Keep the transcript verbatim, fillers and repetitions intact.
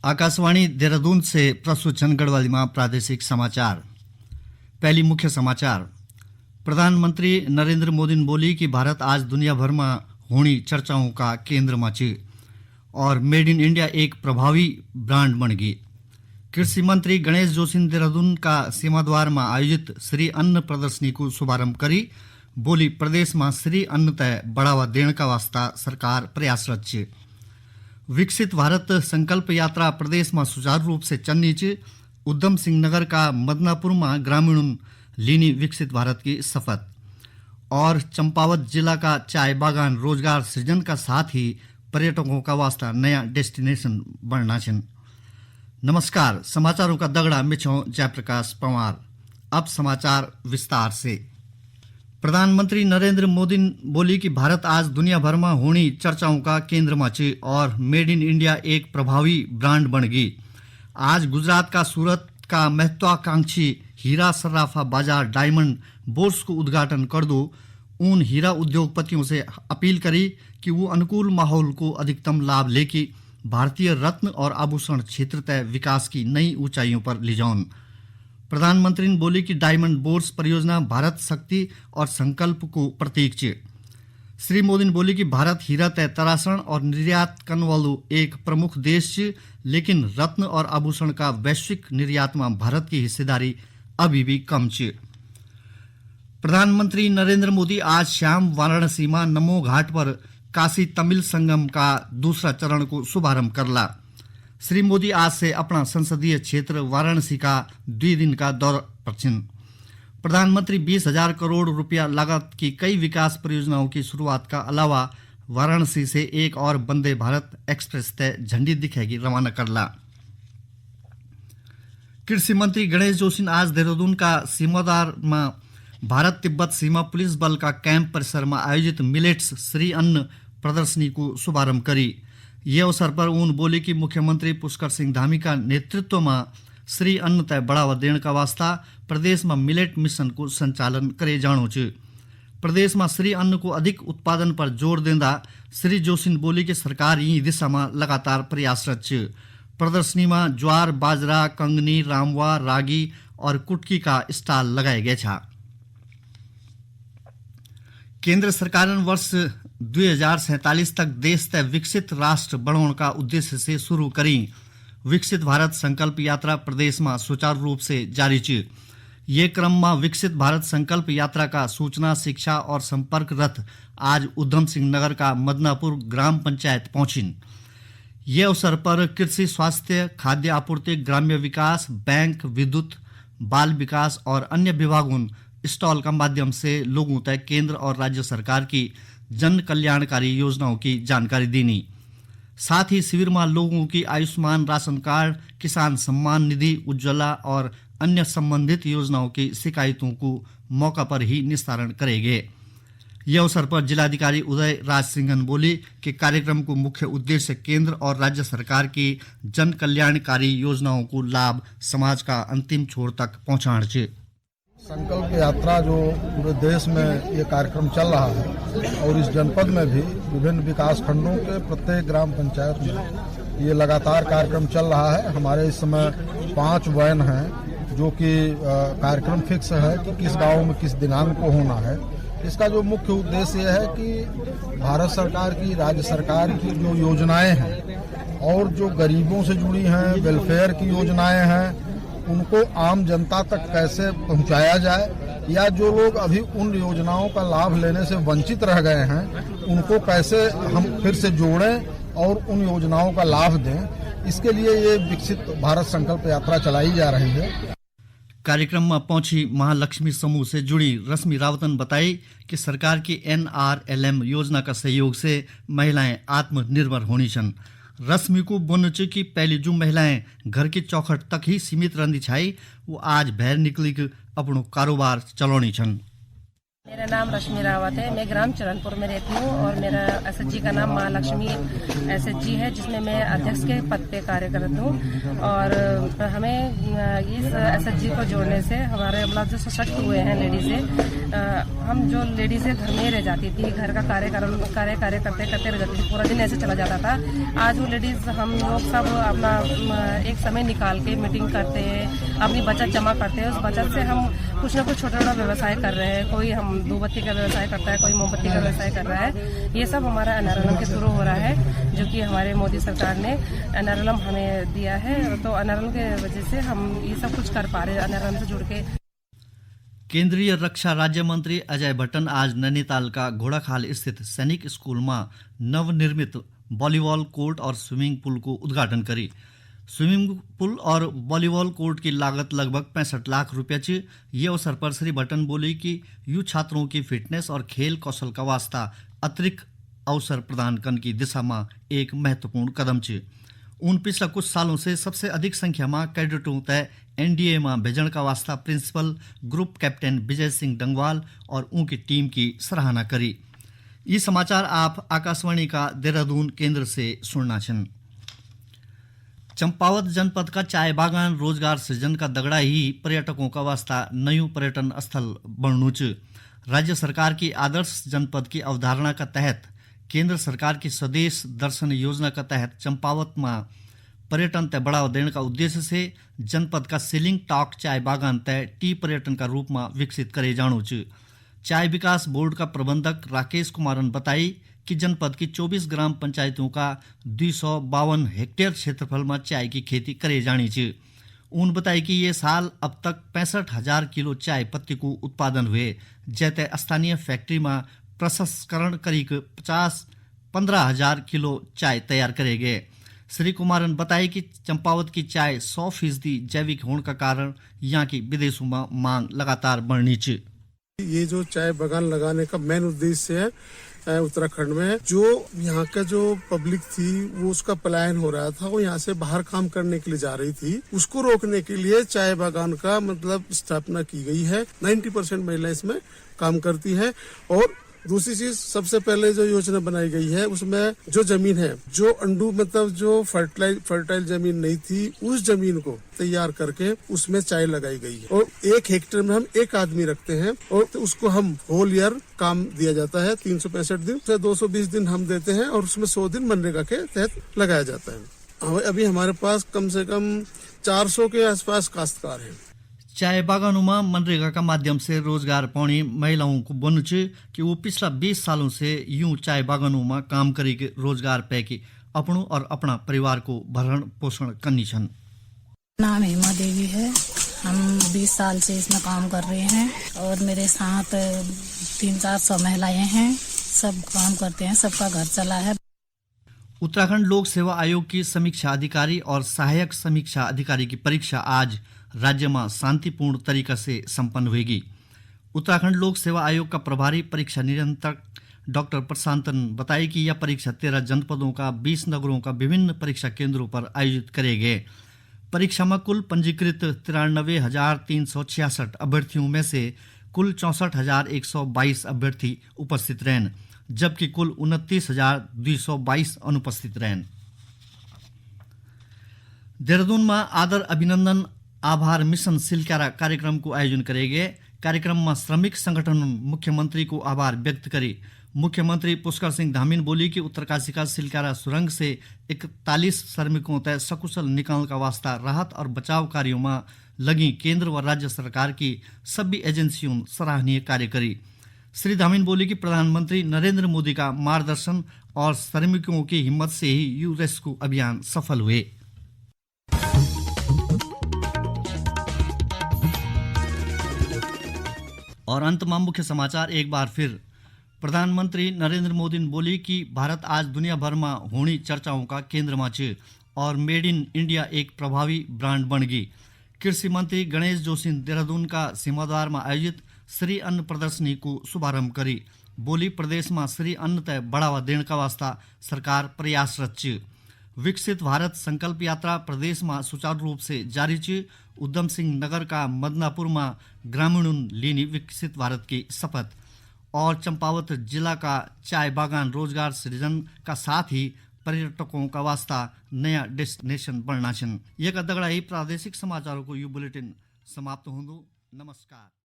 आकाशवाणी देहरादून से प्रस्तुत छन गढ़वाली मा प्रादेशिक समाचार। पहली मुख्य समाचार। प्रधानमंत्री नरेंद्र मोदी ने बोली कि भारत आज दुनिया भर मा होनी चर्चाओं का केंद्र मा च और Made in India एक प्रभावी ब्रांड बन गई। कृषि मंत्री गणेश जोशी ने देहरादून का सीमाद्वार मा आयोजित श्री अन्न प्रदर्शनी को शुभारंभ करी। बोली, प्रदेश मा श्री अन्न तै बढ़ावा देने का वास्ता सरकार प्रयासरत च। विकसित भारत संकल्प यात्रा प्रदेश मा सुचारू रूप से चलनी च। उधम सिंह नगर का मदनापुर मा ग्रामीणों लीनी विकसित भारत की शपथ। और चंपावत जिला का चाय बागान रोजगार सृजन का साथ ही पर्यटकों का वास्ता नया डेस्टिनेशन बनना छन। नमस्कार, समाचारों का दगड़ा मिछों जयप्रकाश पंवार। अब समाचार विस्तार से। प्रधानमंत्री नरेंद्र मोदी ने बोली कि भारत आज दुनिया भर में होनी चर्चाओं का केंद्र में च और Made in India एक प्रभावी ब्रांड बन गई। आज गुजरात का सूरत का महत्वाकांक्षी हीरा सर्राफा बाजार डायमंड बोर्स को उद्घाटन कर दो। उन हीरा उद्योगपतियों से अपील करी कि वो अनुकूल माहौल को अधिकतम लाभ लेके भारतीय रत्न और आभूषण क्षेत्र तय विकास की नई ऊंचाइयों पर ले जाओन। प्रधानमंत्री ने बोली कि डायमंड बोर्स परियोजना भारत शक्ति और संकल्प को प्रतीक च। श्री मोदी ने बोली कि भारत हीरा तय तरासण और निर्यात करने वालों एक प्रमुख देश च, लेकिन रत्न और आभूषण का वैश्विक निर्यात में भारत की हिस्सेदारी अभी भी कम च। प्रधानमंत्री नरेंद्र मोदी आज शाम वाराणसी में नमो घाट पर काशी तमिल संगम का दूसरा चरण को शुभारंभ करला। श्री मोदी आज से अपना संसदीय क्षेत्र वाराणसी का दुई दिन का दौर पर छिन। प्रधानमंत्री बीस हजार करोड़ रुपया लागत की कई विकास परियोजनाओं की शुरुआत का अलावा वाराणसी से एक और वंदे भारत एक्सप्रेस तय झंडी दिखेगी रवाना करला। कृषि मंत्री गणेश जोशी ने आज देहरादून का सीमादार में भारत तिब्बत सीमा पुलिस बल का कैंप परिसर में आयोजित मिलेट्स श्री अन्न प्रदर्शनी को शुभारंभ करी। ये अवसर पर उन बोली कि मुख्यमंत्री पुष्कर सिंह धामी का नेतृत्व में श्री अन्न तय बढ़ावा देने का वास्ता प्रदेश में मिलेट मिशन को संचालन करे जाणो च। प्रदेश में श्री अन्न को अधिक उत्पादन पर जोर देंदा श्री जोशी ने बोली कि सरकार यी दिशा में लगातार प्रयासरत च। प्रदर्शनी में ज्वार, बाजरा, कंगनी, रामवा, रागी और कुटकी का स्टॉल लगाए गए छा। केंद्र सरकारन वर्ष दुई हजार सैंतालीस तक देश तै विकसित राष्ट्र बणोण का उद्देश्य से शुरू करी विकसित भारत संकल्प यात्रा प्रदेश में सुचारू रूप से जारी च। ये क्रम में विकसित भारत संकल्प यात्रा का सूचना, शिक्षा और संपर्क रथ आज उधम सिंह नगर का मदनापुर ग्राम पंचायत पहुंचिन। ये अवसर पर कृषि, स्वास्थ्य, खाद्य आपूर्ति, ग्राम्य विकास, बैंक, विद्युत, बाल विकास और अन्य विभागों स्टॉल का माध्यम से लोगों तक केंद्र और राज्य सरकार की जन कल्याणकारी योजनाओं की जानकारी दीनी। साथ ही शिविर में लोगों की आयुष्मान राशन कार्ड, किसान सम्मान निधि, उज्ज्वला और अन्य संबंधित योजनाओं की शिकायतों को मौका पर ही निस्तारण करेंगे। यह अवसर पर जिलाधिकारी उदय राज सिंघन बोली कि कार्यक्रम को मुख्य उद्देश्य केंद्र और राज्य सरकार की जन कल्याणकारी योजनाओं को लाभ समाज का अंतिम छोर तक पहुंचाण च। संकल्प यात्रा जो पूरे देश में ये कार्यक्रम चल रहा है और इस जनपद में भी विभिन्न विकास खंडों के प्रत्येक ग्राम पंचायत में ये लगातार कार्यक्रम चल रहा है। हमारे इस समय पांच वैन हैं जो कि, अ, कार्यक्रम फिक्स है कि किस गांव में किस दिनांक को होना है। इसका जो मुख्य उद्देश्य यह है कि भारत सरकार की, राज्य सरकार की जो योजनाएं हैं और जो गरीबों से जुड़ी हैं, वेलफेयर की योजनाएं हैं, उनको आम जनता तक कैसे पहुंचाया जाए या जो लोग अभी उन योजनाओं का लाभ लेने से वंचित रह गए हैं, उनको कैसे हम फिर से जोड़ें और उन योजनाओं का लाभ दें, इसके लिए ये विकसित भारत संकल्प यात्रा चलाई जा रही है। कार्यक्रम में पहुंची महालक्ष्मी समूह से जुड़ी रश्मि रावतन बताई कि सरकार की एनआरएलएम योजना का सहयोग से महिलाएं आत्मनिर्भर होनी छन। रश्मि को बोलना च कि पहले जो महिलाएं घर की चौखट तक ही सीमित रहंदी छाई, वो आज भैर निकली के अपनो कारोबार चलौनी छन। मेरा नाम रश्मि रावत है। मैं ग्राम चरणपुर में रहती हूँ और मेरा एसएचजी का नाम माँ लक्ष्मी एसएचजी है, जिसमें मैं अध्यक्ष के पद पे कार्यरत हूँ। और हमें, अ, इस एसएचजी को जोड़ने से हमारे, मतलब, जो सशक्त हुए हैं लेडीज है, अ, हम जो लेडीज है, घर में ही रह जाती थी, घर का कार्यक्रम, कार्य, कार्य करते करते रह जाती थी, पूरा दिन ऐसे चला जाता था। आज वो लेडीज, हम लोग सब अपना, अ, एक समय निकाल के मीटिंग करते हैं, अपनी बचत जमा करते हैं। उस बचत से हम कुछ ना कुछ छोटा छोटा व्यवसाय कर रहे हैं। कोई हम धूपबत्ती का व्यवसाय करता है, कोई मोमबत्ती का व्यवसाय कर रहा है। ये सब हमारा एनआरएलएम के थ्रू हो रहा है, जो कि हमारे मोदी सरकार ने एनआरएलएम हमें दिया है। तो एनआरएलएम के वजह से हम ये सब कुछ कर पा रहे हैं, एनआरएलएम से जुड़ के। केंद्रीय रक्षा राज्य मंत्री अजय भट्टन आज नैनीताल का घोड़ाखाल स्थित सैनिक स्कूल में नवनिर्मित वॉलीबॉल कोर्ट और स्विमिंग पूल को उद्घाटन करी। स्विमिंग पूल और वॉलीबॉल कोर्ट की लागत लगभग पैंसठ लाख रुपया च। ये अवसर पर श्री भट्टन बोली कि यू छात्रों की फिटनेस और खेल कौशल का वास्ता अतिरिक्त अवसर प्रदान करने की दिशा में एक महत्वपूर्ण कदम च। उन पिछला कुछ सालों से सबसे अधिक संख्या में कैडेटों तय एनडीए में भेजण का वास्ता प्रिंसिपल ग्रुप कैप्टन विजय सिंह डंगवाल और उनकी टीम की सराहना करी। ये समाचार आप आकाशवाणी का देहरादून केंद्र से सुनना छन। चंपावत जनपद का चाय बागान रोजगार सृजन का दगड़ा ही पर्यटकों का वास्ता नयू पर्यटन स्थल बणनु च। राज्य सरकार की आदर्श जनपद की अवधारणा का तहत केंद्र सरकार की स्वदेश दर्शन योजना का तहत चंपावत में पर्यटन ते बढ़ावा देने का उद्देश्य से जनपद का सीलिंग टॉक चाय बागान ते टी पर्यटन का रूप में विकसित करे जाणु च। चाय विकास बोर्ड का प्रबंधक राकेश कुमारन बताई कि जनपद की चौबीस ग्राम पंचायतों का दुई सौ बावन हेक्टेयर क्षेत्रफल में चाय की खेती करे जाणी च। उन बताई कि ये साल अब तक पैंसठ हजार किलो चाय पत्ती को उत्पादन हुए, जैते स्थानीय फैक्ट्री में प्रसंस्करण करीक पचास, पन्द्रह हजार किलो चाय तैयार करे गए। श्री कुमारन बताई कि चंपावत की चाय सौ फीसदी जैविक होने का कारण यहाँ की विदेशों में मांग लगातार बढ़नी च। ये जो चाय बागान लगाने का मेन उद्देश्य है, अ, उत्तराखंड में जो यहाँ का जो पब्लिक थी, वो उसका पलायन हो रहा था, वो यहाँ से बाहर काम करने के लिए जा रही थी, उसको रोकने के लिए चाय बागान का, मतलब, स्थापना की गई है। नाइन्टी परसेंट महिलाएं इसमें काम करती हैं। और दूसरी चीज, सबसे पहले जो योजना बनाई गई है, उसमें जो जमीन है, जो अंडू, मतलब, जो फर्टिलाइज, फर्टाइल जमीन नहीं थी, उस जमीन को तैयार करके उसमें चाय लगाई गई है। और एक हेक्टेयर में हम एक आदमी रखते हैं और उसको हम होल ईयर काम दिया जाता है, तीन सौ पैंसठ दिन से दो सौ बीस दिन हम देते हैं और उसमें सौ दिन मनरेगा के तहत लगाया जाता है। हम, अभी हमारे पास कम से कम चार सौ के आसपास काश्तकार हैं। चाय बागानों में मनरेगा का माध्यम से रोजगार पाने महिलाओं को बोलनु च कि वो पिछला बीस सालों से यूं चाय बागानों में काम करी के रोजगार पै के अपनों और अपना परिवार को भरण पोषण करनी छन। नाम हेमा देवी है। हम बीस साल से इसमें काम कर रहे हैं और मेरे साथ तीन चार सौ महिलाएं हैं। सब काम करते हैं, सबका घर चला है। उत्तराखंड लोक सेवा आयोग की समीक्षा अधिकारी और सहायक समीक्षा अधिकारी की परीक्षा आज राज्य में शांतिपूर्ण तरीका से संपन्न होगी। उत्तराखंड लोक सेवा आयोग का प्रभारी परीक्षा नियंत्रक डॉक्टर प्रशांतन बताई कि यह परीक्षा तेरह जनपदों का बीस नगरों का विभिन्न परीक्षा केंद्रों पर आयोजित करे गए। परीक्षा में कुल पंजीकृत तिरानबे हजार तीन सौ छियासठ अभ्यर्थियों में से कुल चौसठ हजार एक सौ बाईस अभ्यर्थी उपस्थित रहन, जबकि कुल उनतीस हजार दुई सौ बाईस अनुपस्थित रहन। देहरादून में आदर अभिनंदन आभार मिशन सिलक्यारा कार्यक्रम को आयोजन करे गए। कार्यक्रम में श्रमिक संगठन मुख्यमंत्री को आभार व्यक्त करी। मुख्यमंत्री पुष्कर सिंह धामीन बोली कि उत्तरकाशी का सिलक्यारा सुरंग से इकतालीस श्रमिकों तय सकुशल निकाल का वास्ता राहत और बचाव कार्यों में लगी केंद्र व राज्य सरकार की सभी एजेंसियों सराहनीय कार्य करी। श्री धामीन बोली कि प्रधानमंत्री नरेंद्र मोदी का मार्गदर्शन और श्रमिकों की हिम्मत से ही यू रेस्क्यू अभियान सफल हुए। और अंत में मुख्य समाचार एक बार फिर। प्रधानमंत्री नरेंद्र मोदी ने बोली कि भारत आज दुनिया भर में होनी चर्चाओं का केंद्र में च और मेड इन इंडिया एक प्रभावी ब्रांड बन गई। कृषि मंत्री गणेश जोशी ने देहरादून का सीमाद्वार में आयोजित श्री अन्न प्रदर्शनी को शुभारंभ करी। बोली, प्रदेश में श्री अन्न तय बढ़ावा देने का वास्ता सरकार प्रयासरत च। विकसित भारत संकल्प यात्रा प्रदेश में सुचारू रूप से जारी च। उधम सिंह नगर का मदनापुर में ग्रामीणों लीनी विकसित भारत की शपथ। और चंपावत जिला का चाय बागान रोजगार सृजन का साथ ही पर्यटकों का वास्ता नया डेस्टिनेशन बनना छिन। ये का दगड़ा ही प्रादेशिक समाचारों को यू बुलेटिन समाप्त होंदु। नमस्कार।